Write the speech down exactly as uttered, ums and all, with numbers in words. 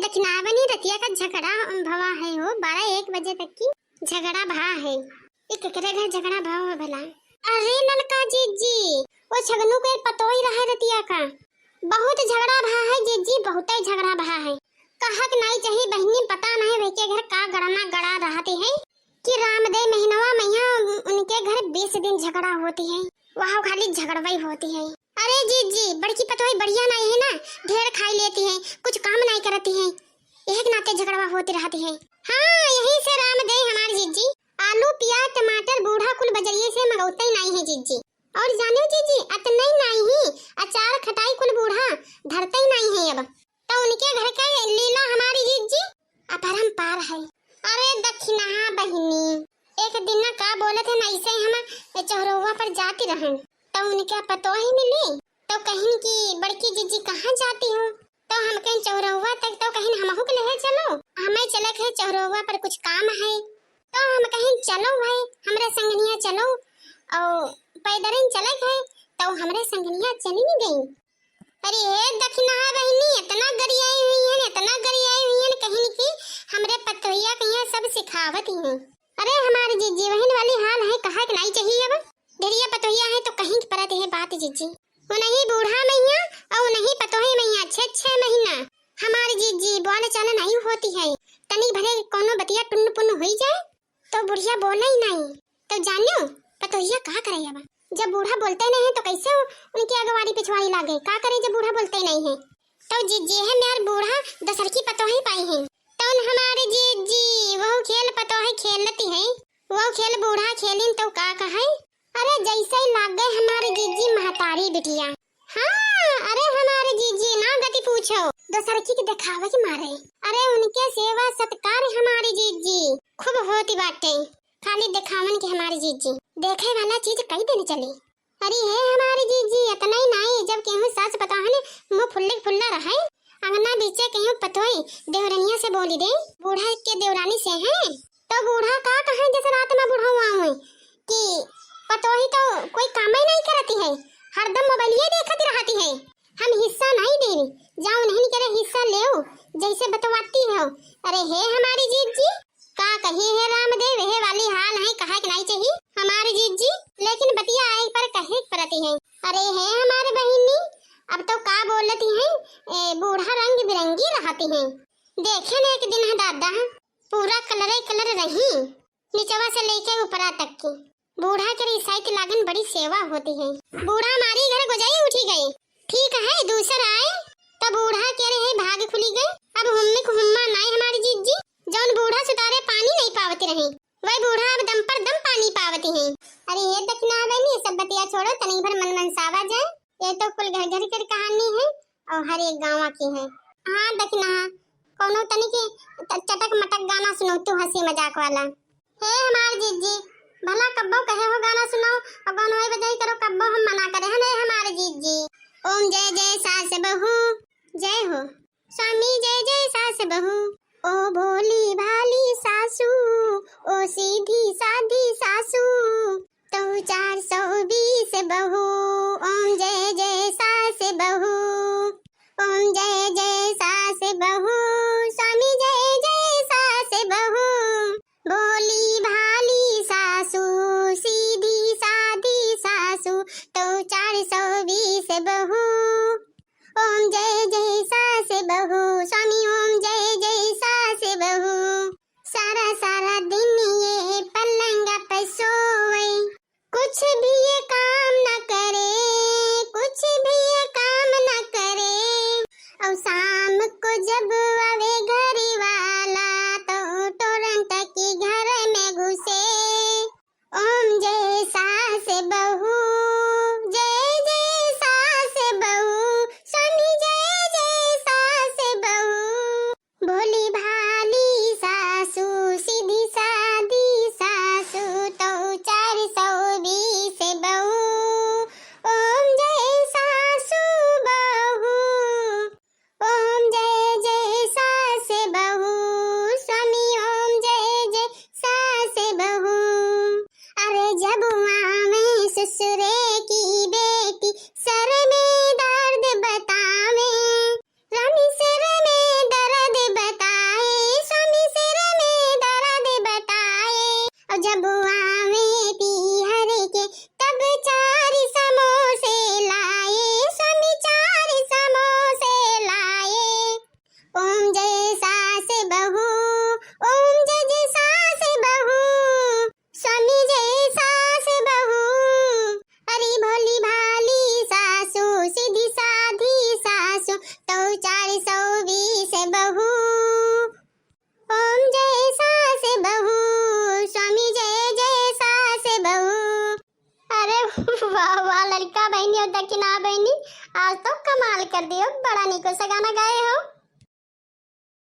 दखिनहा बहिनी, रतिया का झगड़ा भवा है हो, बारह एक बजे तक की झगड़ा भा है। ई केकरे घर झगड़ा भवा है भला? अरे ललका जीजी, वो छगनू के पतोही रहे रतिया का, बहुत झगड़ा भा है जीजी, बहुते झगड़ा भा है। कहक नाई चाही बहिनी, पता नहीं वे के घर का गड़ना गड़ा रहते हैं कि रामदे महीनवा मइया उनके घर बीस दिन झगड़ा होती है, वहाँ खाली झगड़वई होती है। अरे जीजी, बड़की पतोही बढ़िया नाई है ना, ढेर खाई लेती है, कुछ काम नाई करती है, यही के नाते झगड़वा होती रहती है। हाँ, यही से रामदे हमार जीजी आलू, प्याज, टमाटर बूढ़ा कुल बजरिए से मंगौते ही नाई है जीजी। और जाने जीजी, अतने ही नाई ही, अचार खटाई कुल बूढ़ा धरते ही नाई है अब। तो उनके घर के लीला हमारी जीजी अपरंपार है। अरे दखिनहा बहिनी, एक दिन ना का बोलत है ना, ऐसे ही हम चौरहुआ पर जाती रहन, तो उनके पतोही मिली, तो कहिन कि बड़की जीजी कहाँ जाती हो? तो हम कहिन चौरहुआ तक, तो कहिन हमहू के लेहे चलो, हमें चले के है चौरहुआ पर कुछ काम है। तो हम कहिन चलो भाई, हमरे संगनिया चलो, और पैदल चले के है, तो हमरे संगनिया चली गई। अरे हे दखिनहा बहिनी, इतना गरियाई हुई है, इतना गरियाई हुई है, कहिन कि हमरे पतोहिया कहिया सब सिखावत ही हैं। अरे हमारी जीजी वहिन वाली हाल है, कहा के नाई चाहिए अब। ढेरिया पतोहिया है तो कहीं के परत है बात जीजी। उनही बूढ़ा मइया और उनही पतोही मइया छह छह महीना हमारी जीजी बोल चाल नहीं होती है। तनी भले कोनो बतिया टुन्न पुन्न हुई जाए तो बुढ़िया बोले ही नहीं। तो जानियो पतोहिया का करे अब, जब बूढ़ा बोलते नहीं है तो कैसे उनकी अगवारी पिछवारी लागे? का करे जब बूढ़ा बोलते नहीं है? तो जीजी है मेर बूढ़ा दसरकी पतोही पाई है, तो उन हमारे जीजी वो खेल पतोही खेलती है, वो खेल बूढ़ा खेलिन तो का कहे? अरे जैसे ही लाग गए हमारे जीजी महतारी बिटिया। हाँ, अरे हमारे जीजी ना गति पूछो, दोसरकी के देखावे के मारे। अरे उनके सेवा सत्कार हमारे जीजी खूब होती बाटे, खाली देखावन के हमारे जीजी देखे वाला चीज कई दिन चली। अरे हे हमारे जीजी, इतना ही नाई, जब केहू सास पतोहन मुँह फुल्ले फुल्ला रहे, अंगना बीचे केहू पतोई देवरनिया से बोली दे, बूढ़ा के देवरानी से है, तो बूढ़ा का कहे जैसे रात में बुढ़ऊ आवे कि पतोही तो कोई काम ही नहीं करती है, हरदम मोबाइलिए देखती रहती है, हम हिस्सा नहीं देवी, जाओ नहीं करे हिस्सा लेओ, जैसे बतवाती हो। अरे हे हमारी जीजी, का कही है रामदेव, हे वाली हाल है, कहा के नहीं चाहिए हमारी जीजी, लेकिन बतिया आए पर कहे के परती है। अरे हे हमारे बहिनी, अब तो का बोलती है, ए, बूढ़ा रंग बिरंगी रहती है। देखे न एक दिन है दादा, पूरा कलरे कलर रही, निचवा से लेके ऊपरा तक की। बूढ़ा के रिसाई के लागन बड़ी सेवा होती है। बूढ़ा मारी घर गोजाई उठी गई। ठीक है, दूसर आए तो बूढ़ा के रहे भाग खुली गए। अब हुम्मिक हुम्मा नाई हमारी जीजी, जौन बूढ़ा सुतारे पानी नहीं पावती रही, वही बूढ़ा अब दम पर दम पानी पावती है। अरे ये दखिनहा बहिनी, सब बतिया छोड़ो, तनी भर मन मनसावा जाए। ये तो कुल घर घर के कहानी है और हर एक गाँव की है। हाँ दखिनहा, कौनो तनी के त-, चटक मटक गाना सुनो तू, हंसी मजाक वाला। हे हमार जीजी, भला कब्बो कहे हो गाना सुनाओ और गानों बजाई करो, कब्बो हम मना करे हैं, हे हमार जीजी। ओम जय जय सास बहू, जय हो। स्वामी जय जय सास बहू, ओ भोली भाली सासू, ओ सीधी साधी सासू, तो चार सौ बीस बहू। ओम जय जय सास बहू, ओम जय जय सास बहू, स्वामी जय जय सास बहू, भोली भाली सासू, सीधी साधी सासू, तो चार सौ बीस बहू। ओम जय जय सास बहू, स्वामी ओम जय जय सास बहू। सारा सारा दिन ये पलंग पे सोवे, कुछ भी ये काम न करे, कुछ भी ये काम न करे। दियो, बड़ा निको से गाना गाए हो।